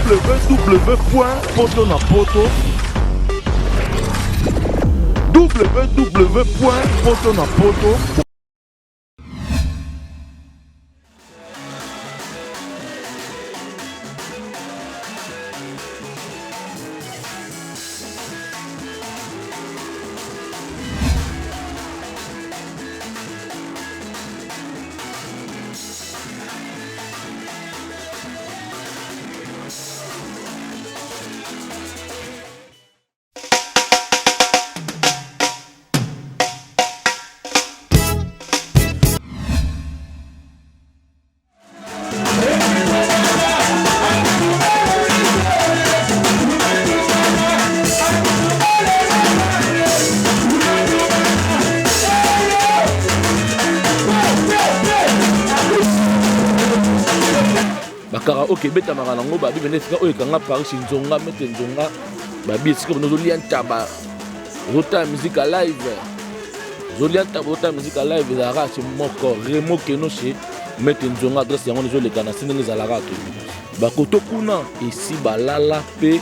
www.poto na poto www.poto na poto. Bakaraoke ebetamaka nango babi pende esika oyo ekanga Paris nzonga mete nzonga babi esika pende ozolia ntaba ozotala musique ya live ozolia ntaba ozotala musique ya live ezalaka chez moko Remo Keno chez mete nzonga adresse yango ezoleka na se ndenge ezalaka to bakoto kuna esi balala mpe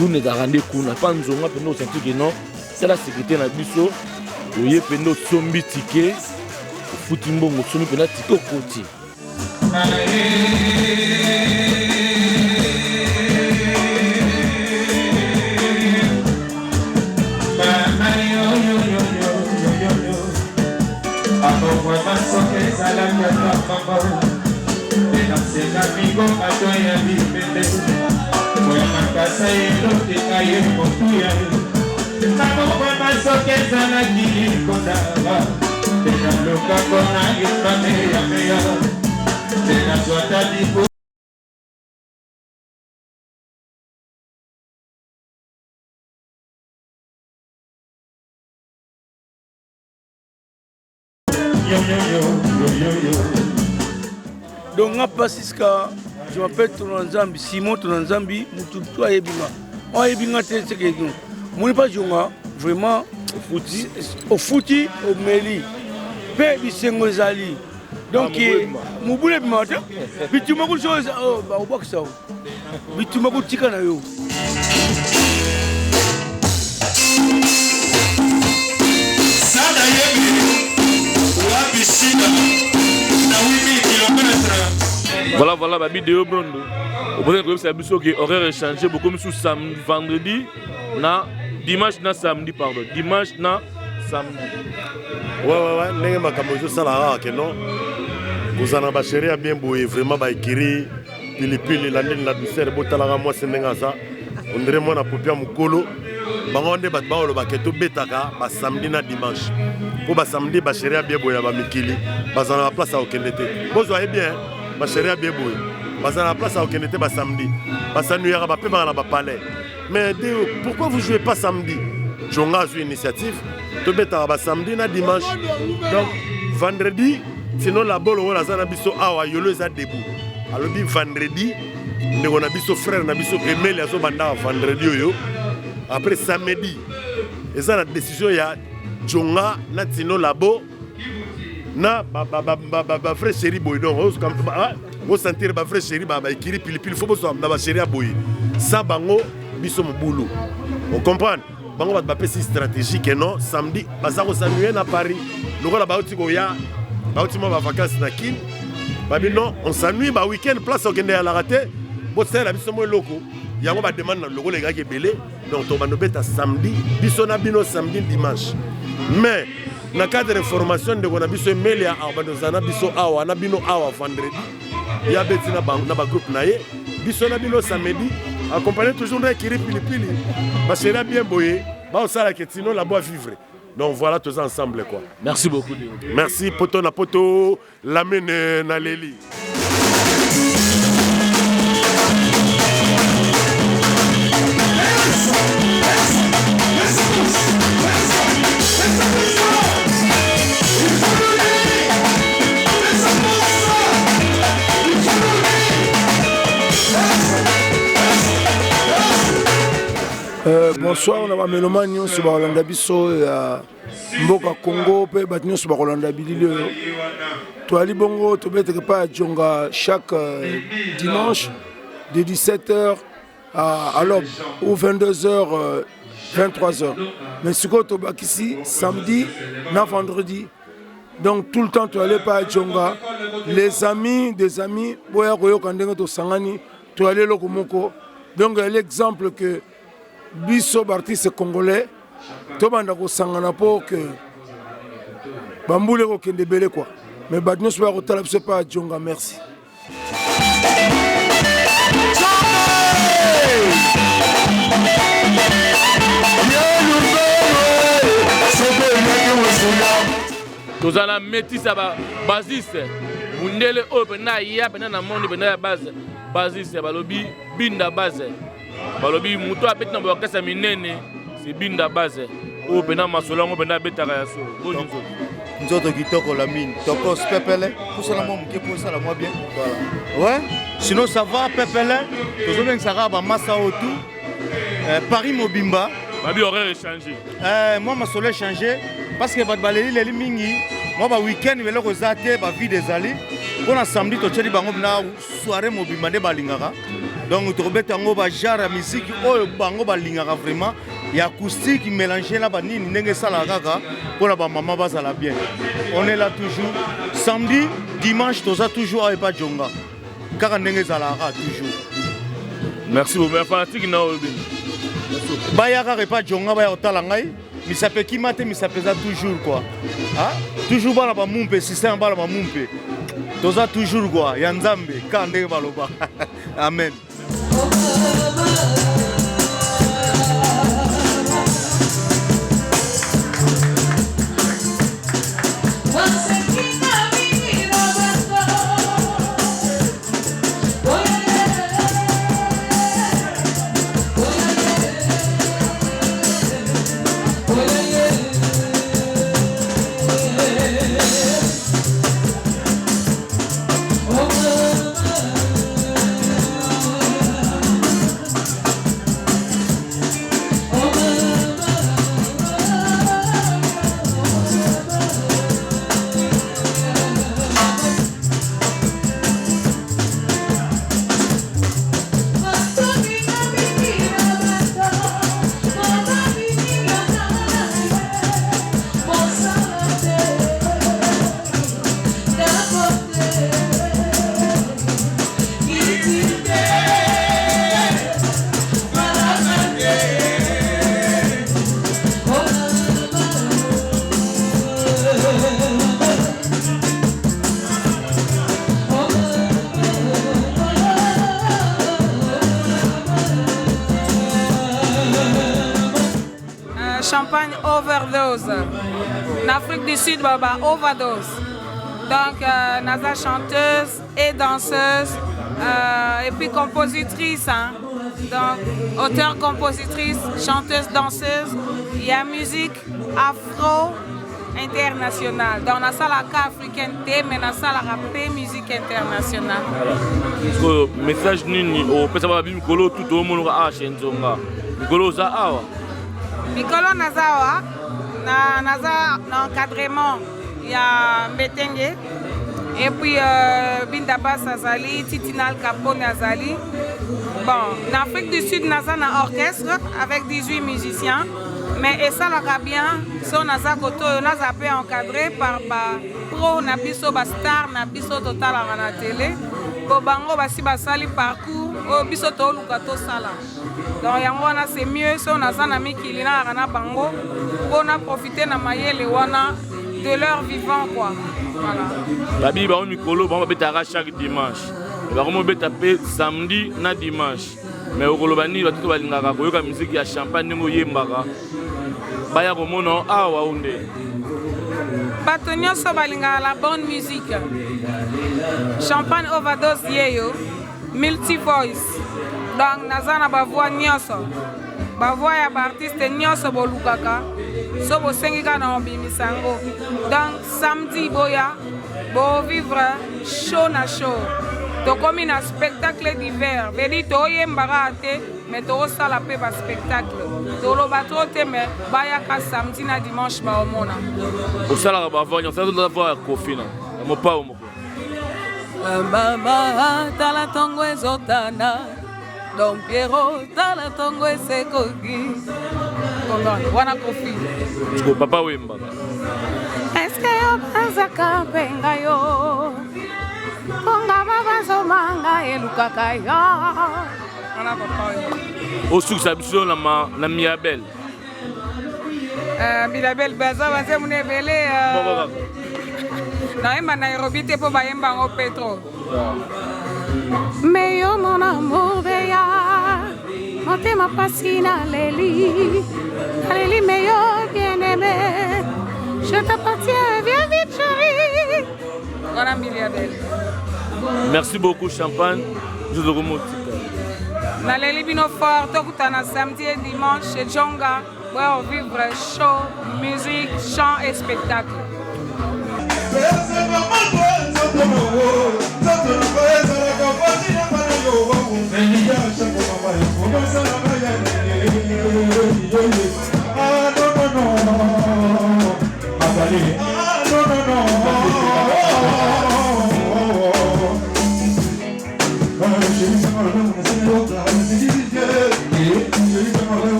luna ezalaka nde kuna pa nzonga mpenza osanti ke non tala sécurité na biso oye mpenza osombi tike ofuti mbongo osombi mpenza tike okoti. Donc nga Pasiska, je m'appelle Tona Nzambi, Simon Tona Nzambi, mutu to ayebi nga. Oyo ayebi nga te seke non. Moni pa jonga vraiment ofuti, ofuti omeli. Pe bisengo ezali. Donc mobulu ebimaka te. Bitumba kutu oh, bakobwakisa yo. Bitumba kutika na yo. Sada yebi wapi shida na 8000 km. Voilà, voilà, babi Deo Brondo. Oboza koyebisa biso ke horaire échangé bokomi sous samedi, vendredi na dimanche na samedi pardon, dimanche na samedi. Ouais ouais ouais, ndenge makambo ezosala kaka ke non kozala na bachéri ya bien boye vraiment baekiri pilipili landini la douceur botalaka mwasi ndenge aza ondire mwana popi ya mokolo bango nde bato baoloba ke tobetaka basamedi na dimanche mpo basamedi bachéri ya bien boye ya bamikili bazala na baplace ya kokende te bozwa ye bien bachéri ya bien boye bazala na place ya kokende te basamedi basanuyaka bapemaka na bapalais mais de, pourquoi vous jouez pas samedi jonga azwi initiative tobetaka basamedi na dimanche donc vendredi sinon labolo oyo aza na biso awa yolo eza debout alobi vendredi ndeko na biso frère na biso emeli azobandaka vendredi oyo après samedi eza na décision ya jonga na tino labo na bavrai chéri boye donc osentir bavrai chéri baekiri pilipili fo bozwa na bachéri ya boye sa bango biso mobulu ocomprendre bango bato bapesi stratégie ke non samedi baza kosanuye na paris lokola bauti koya bauti mwa bavacance na kin babi non on s'ennuie ba week-end place okende yalaka te bosalela biso mwa eloko yango bademande na lokola ekaki ebele donc tobanda obeta samedi biso na bino samedi dimanche mais na cadre formation ndeko na biso emelia abanda ozala na biso awa na bino awa vendredi ya beti na bagroupe na ye biso na bino samedi accompagné toujours na ekiri pilipili basera bien boye baosala ke tino la bois vivre donc voilà toza ensemble quoi. Merci beaucoup. Merci poto na poto lamine na leli. Bonsoir na bamelomane nyonso bakolanda biso ya mboka Congo mpe bato nyonso bakolanda bilili oyo toyali bongo tobetaka epai ya Djonga chaque dimanche. de 17h à, à l'aube ou 22h 23h mais sikoyo tobakisi samedi na vendredi donc tout le temps toyali epai ya jonga les amis des amis boya koyoka ndenge tosangani toyali eloko moko donc yali exemple que biso baartiste congolais tobanda kosangana mpo ke bambula ekokende ebele kua mais bato nyonso baya kotala biso epai ya jonga merci toza na métis ya basiste mundele oyo mpenza aya mpenza na monde mpenza ya base basiste balobi binda base balobi moto abeti na baorkestre ya minene se binda base oyo mpenza masolo yango mpenza abetaka ya solo boni nzoto nzoto kitoko lamine tokos pepele pusana mwa moke mpo osala mwa bien ouais sinon ça va pepele tozobengisa kaka bamasa oyo tout euh, paris mobimba babi horaire échange euh, mwa masolo échange parce que bato baleli leli mingi mwa ba week-end eloko eza te bavide ezali mpo na samedi totyeli bango na soirée mobimba nde balingaka donc tokobeta yango bagenre ya miziki oyo bango balingaka vraiment ya acoustique mélange na banini ndenge esalaka kaka mpo na bamama bazala bien on est là toujours samedi dimanche toza toujours awa epa jonga kaka ndenge ezalaka toujours merci beaucoup fanatique na oyo bino baya kaka epa jonga baya kotala ngai misapo ekima te misapo eza toujours quoi ah? toujours bana bamumpe système bana bamumpe toza toujours quoi ya nzambe kaka ndenge baloba amen Euh, champagne overdose na Afrique du Sud baba overdose donc euh, naza chanteuse et danseuse euh, et puis compositrice hein. donc auteur compositrice chanteuse danseuse il y a musique afro internationale donc nasalaka africaine te mais nasalaka mpe musique internationale sikoyo message nini opesa babi mikolo tu toomonoka awa chez nzonga mikolo oza awa mikolo naza awa na, naza na encadrement ya mbetenge et puis euh, binda bas azali titina al capone azali bon na afrique du sud naza na orchestre avec 18 musiciens mais esalaka bien so naza kote oyo naza mpe encadré par ba pro na biso bastar na biso totalaka na tele mpo bango basi basali parcours oyo biso toluka tosala donc yango wana c'est mieux so naza na mikili nayaka na bango mpo na profite na mayele wana de leur vivant quoi voilà. Babi bango mikolo bango babetaka chaque dimanche bakomi obeta mpe samedi na dimanche mais okoloba nini bato balingaka koyoka miziki ya champagne ndenge oyembaka baya komona awa o nde bato nyonso balingaka la bonne musique champagne overdose yeyo multi voice donc naza na bavoi nyonso bavoi ya baartiste nyonso bolukaka so bosengi kaka na mobimisa yango donc samedi boya bovivre show na show tokomi na spectacle d'hiver vedi toyembaka te mais tokosala mpe baspectacle toloba to te mais bayaka samedi na dimanche baomona osalaka bavoi nyonso ya kofina ya mopao moko mama tala ntongo ezotana. Don Pierrot tala ntongo esekoki wana Koffi. Siko papa Wemba. Est-ce yo bazaka mpe ngai yo kongama bazomanga elukaka yo wana papa Wemba. Osukisa biso na, ma, na Mirabel. Euh, Mirabel baza banzembo na ebele euh, nayemba Nairobi te mpo bayemba yango petro Mais yo mon amour beya motema pasi naleli naleli mais yo bien aimé je t'appartiens viens vite chérie wana Mirabel. Merci beaucoup Champagne. Jozokomotika. Naleli bino fort tokutana samedi et dimanche chez Djonga boya vivre show musique chant et spectacle.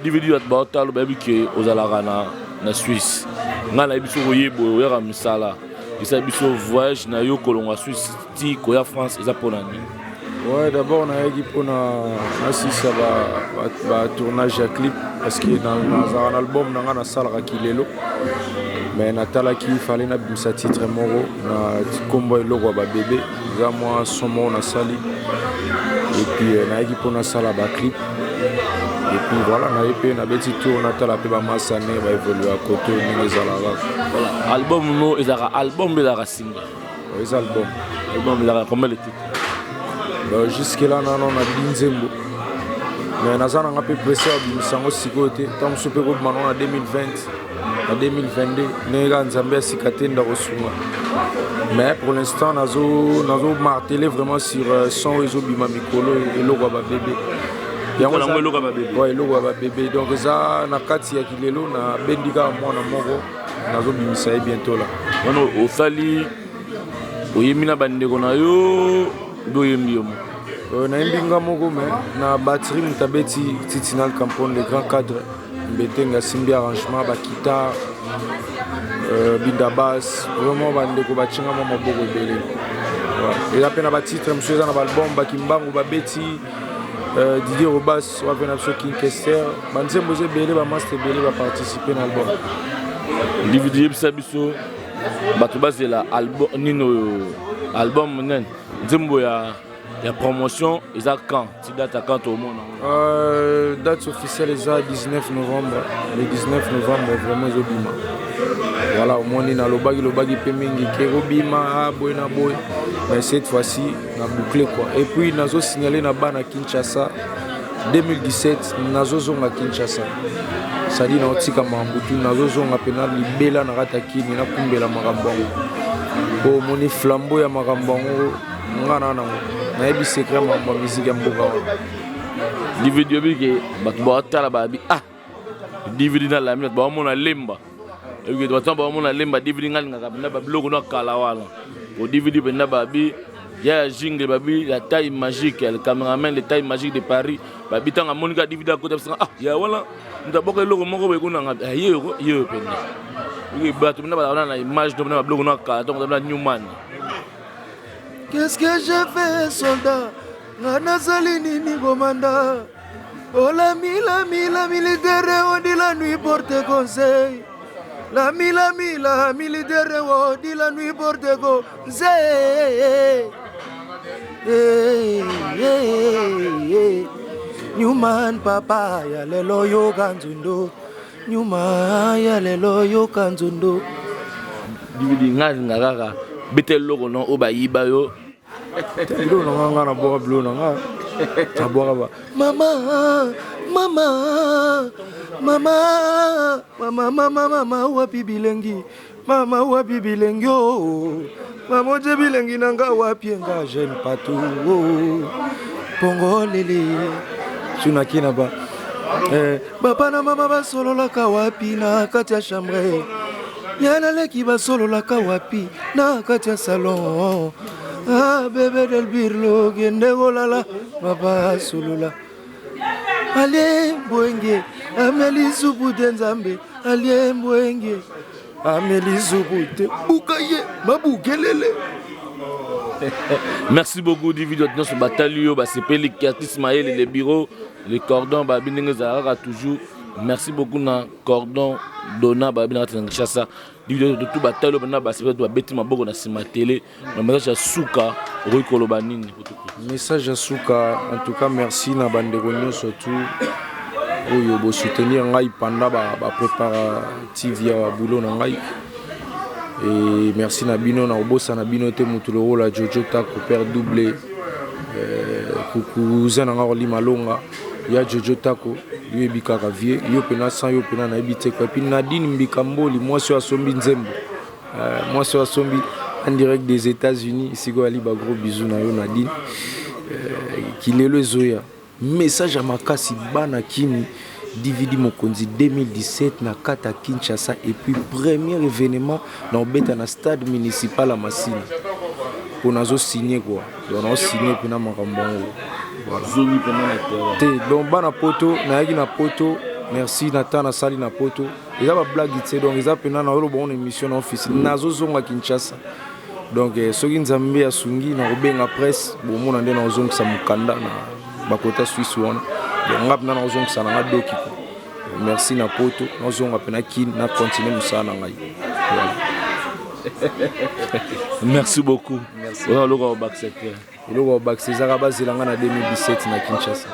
DVD bato baotala bayebi ke ozalaka na, na Suisse. Ngai nayebi soki oye boye oyaka misala esala biso voyage na yo kolongwa Suisse ti koya France eza mpo na nini? Ouais, d'abord nayaki mpona nasisa batournage ba, ba ya clip parce que nazalaka na album na ngai nasalaka kilelo mais natalaki fale nabimisa titre moko na nkombo eloko ya babebe eza mwa son moko nasali et puis euh, nayaki mpo nasala baclip et puis voilà naye mpe nabeti tour natala mpe bamasane baévolua kote ndenge ezalaka. Voilà, album no ezalaka album mpe ezalaka single? Eza album. Album ezalaka combien de titres? Bah, jusque là nano na binzembo mais naza nanga mpe presse ya bimisa yango sikoyo te ntango mosusu mpe kobima nango na 2020 na 2022 ndenge kaka nzambe ya sika te ndakosunga mais pour l'instant nazo nazo marteler vraiment sur euh, son oyo ezobima mikolo eloko ya babebe. Yango eloko ya babebe. Ouais, eloko ya babebe donc eza na kati ya kilelo nabendi kaka mwana moko nazobimisa ye bientôt là. Wana osali oyembi na bandeko na yo nde oyembi yo moko? Euh, nayembi nga moko mais na batterie moto abeti Titinal Campone, le grand cadre Mbetenge asimbi arrangement bakitare euh, bindabas vraiment bandeko batinga mwa maboko ebele. Eza mpe na batitre mosusu eza na baalbum bakimbangu babeti euh, Didier Robas wape na biso King Kester banzembo eza ebele bamaster ebele baparticipe na album. DVD yebisa biso bato bazela album nini oyo album nani nzembo ya ya promotion eza quand ti date ya quand tomona? Euh, date officielle eza 19 novembre, le 19 novembre vraiment ezobima. Voilà, omoni nalobaki lobaki mpe mingi ke ekobima boye na boye mais cette fois-ci na boucle quoi. Et puis nazosignale na bana Kinshasa 2017 nazozonga Kinshasa, sadi naotika makambo tu nazozonga mpena libela na kati ya kini nakumbela makambo yango po omoni flambeau ya makambo yango nga na nango nayebi secret makambo ya miziki ya mboka wana. DVD oyebi ke bato baotala babi ah DVD na lami bato baomona lemba oyebi ke bato baomona lemba DVD nga alingaka mpenza babiloko no kala wana po DVD mpenza babi ya jingle babi la taille magique le cameraman le taille magique de Paris babi ntango amoni kaka DVD akota bisanga ah ya wana moto aboka eloko moko boye kuna nga ye oyo ye oyo mpenza bato mpenza bazala na image no mpenza babiloko no kala ntango na Newman. Qu'est-ce que je fais soldat nga nazali nini komanda Oh l'ami, l'ami, la militaire, on dit la nuit porte conseil. L'ami, l'ami, la militaire, on dit la nuit porte conseil. Hey, hey, hey. Newman papa ya lelo yoka nzundu Nyuma ya lelo yoka nzundu. DVD nga alinga kaka beta eloko no oyo bayiba yo. Biloko na nga nga nabwaka biloko na nga nabwaka ba mama mama mama mama mama mama wapi bilengi mama wapi bilengi o mama otie bilengi na nga wapi nga jeune patou pongo lele tunaki na ba eh, papa na mama basololaka wapi na kati ya chambre. Yana leki basololaka wapi na kati ya salon ah, bebe del birlo kende kolala papa asolola alie mbwenge ameli supu te nzambe alie mbwenge ameli supu te buka ye mabukelele Merci beaucoup Divido nyonso batali yo basepeli Curtis Mayele le bureau le cordon babi ndenge ezalaka toujours merci beaucoup na cordon dona babi na kati na Kinshasa Divido tout batali yo bana basepeli babeti maboko na nsima tele na message ya suka okoki koloba nini? Message ya suka en tout cas merci na bandeko nyonso tout oyo bosoutenir ngai pendant ba, ba préparative ya boulot na ngai et merci na bino na kobosana bino te motu lokola jojo tako père double euh, cousin na ngai kolima longa ya jojo tako yo yebi kaka vie yo mpena sans yo mpena nayebi te quoi et puis nadine mbikamboli mwasi oyo asombi nzembo Euh, mwasi oyo asombi en direct des États-Unis sikoyo ali ba gros bisous na yo Nadine euh, kilelo ezoya message ya makasi bana kini DVD Mokonzi 2017 na kata Kinshasa et puis premier événement na obeta na stade municipal ya Masina mpo nazo signer quoi donc nazo signer mpena makambo yango voilà zongi mpena na terrain te donc bana poto nayaki na poto merci na temps nasali na poto eza ba blague tse donc eza pena na oloba na émission na office nazozonga Kinshasa donc eh, soki nzambe asungi nakobenga presse bomona nde nakozongisa mokanda na bakota Suisse wana donc nga mpena nakozongisa na nga doki ko merci na poto nazonga mpena kin na continue mosala na ngai voilà. merci beaucoup oza eloko ya kobakisa te eloko ya kobakisa ezaka bazela nga na 2017 na Kinshasa.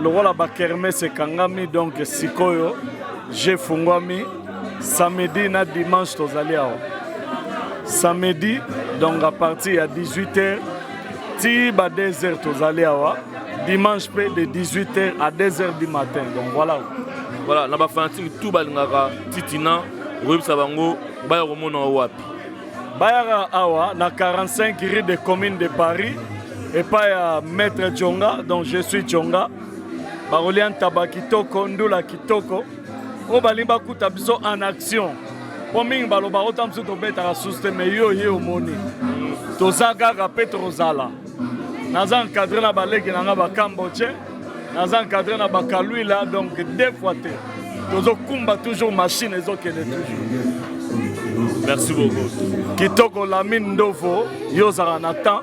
Lokola bakermesse ekangami donc sikoyo je fungwami samedi na dimanche tozali awa samedi donc à partir ya 18h ti ba 2h tozali awa dimanche mpe de 18h à 2h du matin donc voilà. Voilà na bafanatique tout balingaka titina okoyebisa bango baya komona wapi? Bayaka awa na 45 rue de commune de Paris epai ya maître Djonga donc je suis Djonga bakolia ntaba kitoko ndula kitoko oyo balingi bakuta biso en action mpo mingi balobaka ota mosusu tobetaka susu te mais yo ye omoni toza kaka mpe tokozala naza encadré na baleki na nga bakamboche naza encadré na bakaluila donc deux fois te tozokumba toujours machine ezokende toujours. Merci beaucoup. Kitoko Lamine Ndovo, yo ozalaka na temps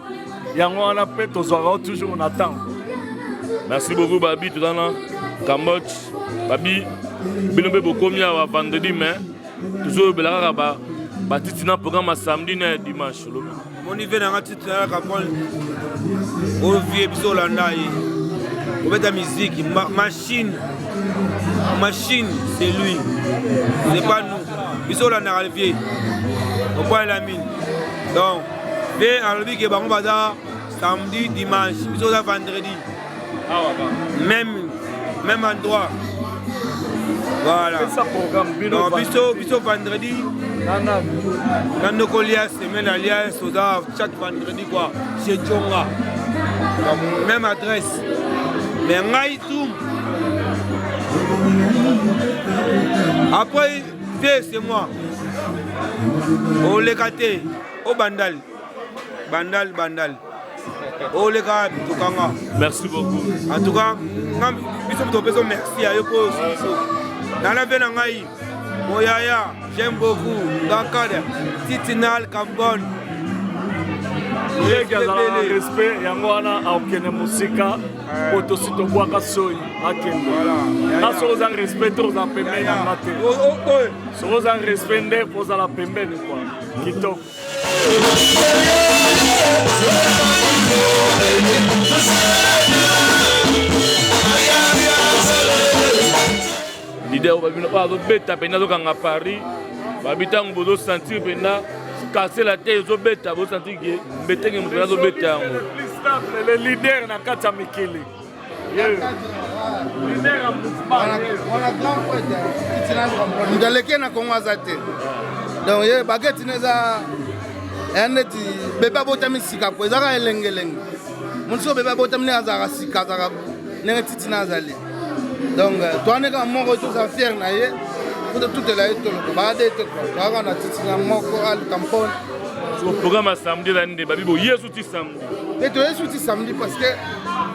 yango wana mpe tozwaka yo toujours na temps. Merci beaucoup Babi, toza na Cambodge. Babi, bino mpe bokomi awa vendredi mais tozolobela kaka ba batiti na programme ya samedi na ya dimanche olobi. Moni vie nanga titi na Capone oyo vie biso olanda ye kobeta musique ma, machine machine c'est lui c'est pas nous biso olandaka le vie comprendre la mine donc vie alobi ke bango baza samedi dimanche biso oza vendredi même même endroit. Voilà. Pesa programme bino. Non, biso biso vendredi. Nana. Na ndoko lias semaine alias oza chaque vendredi quoi chez Djonga. Donc, même adresse. Mais ngai tout. Après vieux c'est moi. Oleka te, obandal. Bandal bandal. Oleka wapi tokanga. Merci beaucoup. En tout cas, nga biso moto opesa merci ya yo mpo biso. Nala mpe na ngai moyaya j'aime beaucoup Dankada Titinal Cambon. Leki azala na respect yango wana akokende mosika po tosi tobwaka soyi akende na soki oza respect te ozala pembeni na nga te soki oza respect nde ozala pembeni kua kitoko Leader oyo babino oyo azobeta mpenza azokanga Paris babi ntango bozosentir mpenza kasela te ezobeta bosentir ke mbetenge moto mpenza azobeta yango le leader na kati ya mikili moto aleki na kongo aza te donc ye bageti na eza eya neti bebe abotami sika ko ezaka elengelenge moto soki bebe abotami ndenge azalaka sika azalaka ndenge titina azali donc euh, toane kaka moko tozala fiere na ye po totutela ye toloko baade te kua toyaka na titina moko aluka mpone programme ya samedi ezali nde babi boyesu ti samedi te toyesu ti samedi parce que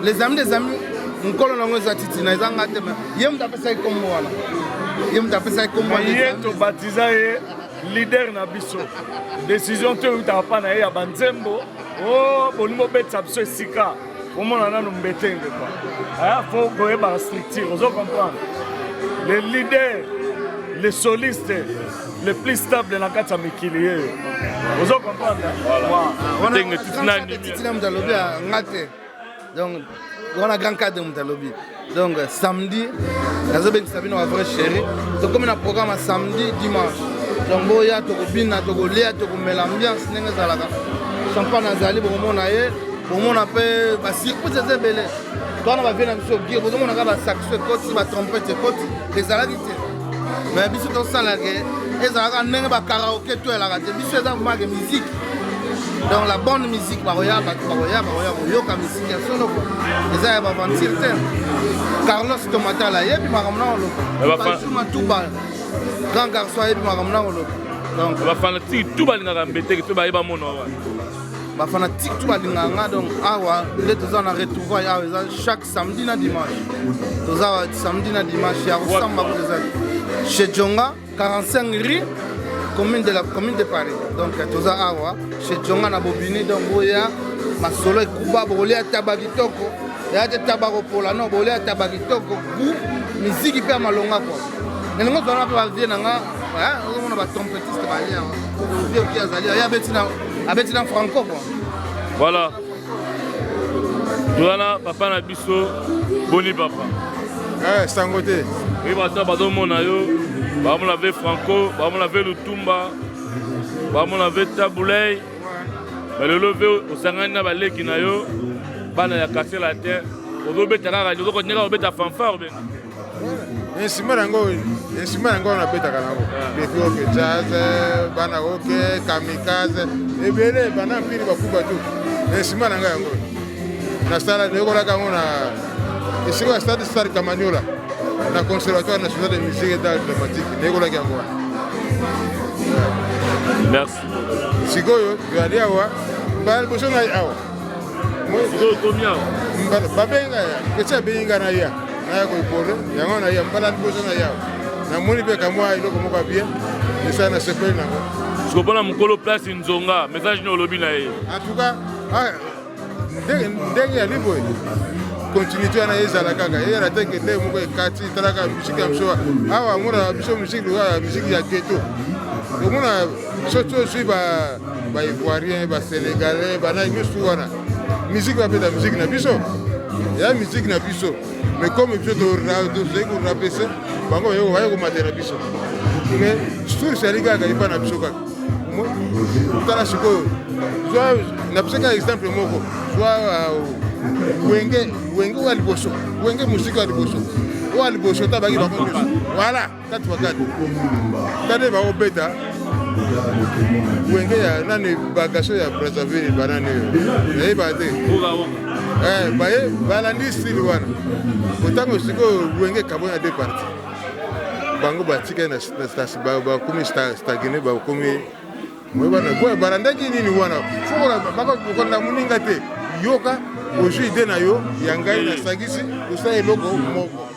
les amis des amis mokolo nango eza titina eza nga te ye moto apesaki nkombo wana ye moto apesaki nkombo wana ye tobatiza ye leader na biso décision te eutaka mpa na ye ya banzembo o oh, bolingi bobetisa biso esika omona nanu mbetenge kua ah, fo koyeba structure ozo comprendre le leader le soliste le plus stable na kati ya mikili yeyo ozo comprendre titina moto alobi nga te donc wana grand cadre moto alobi donc samedi nazobengisa bino ba vrai chéri tokomi na programme ya samedi dimanche donc boya tokobina tokolia tokomela ambiance ndenge ezalaka champagne azali bokomona ye bomona mpe basurprise eza ebele towana bavie na biso gire bozomona kaka basaxo ekoti batrompete ekoti ezalaki te mais biso tosalaka ezalaka ndenge bakaraoke to elaka te biso eza make musique donc la bonne musique bakoya bato bakoya bakoya koyoka musique ya solo kua eza ya baventure te carlos tomatal ayebi makambo na koloba pajou matuba grand garçon ayebi makambo na koloba donc bafanatike tout balingaka mbeteke mpe baye bamona wana bafanatike tout balingaka nga donc awa nde toza na retrouvaille awa eza chaque samedi na dimanche toza samedi na dimanche ya kosamba kutu eza chez jonga 45 rue commune de la commune de Paris. Donc toza awa chez Djonga na Bobini donc boya masolo ekuba bokolia taba kitoko ya te taba kopola non bokolia taba kitoko goût miziki mpe ya malonga kwa nalingi ozala mpe bavie na nga ozomona batrompetiste baye awa vie oki azali ye abeti na franco kua voilà toza na papa na biso boni papa eh, sango te oyi bato bazomona yo bamona ve franco bamona ve lutumba bamona ve tabulei me lelo ve osangani na baleki na yo bana ya quartier latin ozobeta kaka ozokontinue kaka kobeta fanfare bena instrument yango instrument yango nabetaka nango depuis oke jazz bana oke kamikaze ebele bana mpili bakuba tu instrument na ngai yango nasala nayekolaka yango na esika ya stade stade kamaniola na conservatoire national de musique et d'art dramatique nayekolaki yango wana merci sikoyo toyali awa mbala liboso ngai awa babenga ya kesi abengi nga na ya naya koepole yango na ya mbala liboso na ya namoni mpe kamwa eloko moko ya bien esala na sepeli nango siko mpona mokolo place nzonga message nini olobi na ye en tout cas ah, ndenge yali boye continuité wana ezala kaka ezala te ke ndenge moko ekati talaka misiki ya biso awa omona biso misiki lokola misiki ya ghetto omona soki ozwi ba ivoirien ba sénégalais banani nyonso wana musique babeta musique na biso ya musique na biso mais comme biso tozali korapese bango baye komatela biso mais source yali kaka epa na biso kaka tala sikoyo zwa napesaka exemple moko zwa euh, wenge wenge oyo ya liboso wenge mosika ya liboso Oyo ya liboso ta baki bango nyonso. Voilà, 4 x 4. Tande bakobeta wenge ya nani bagaso ya Brazzaville banani oyo nayeba te eh, baye balandi style wana otango sikoyo wenge ekaboni na deux parties bango batikali bakomi stagne bakomi boye balandaki nini wana fokolanda moninga te yoka ozwi ide na yo ya ngai nasangisi osala eloko moko.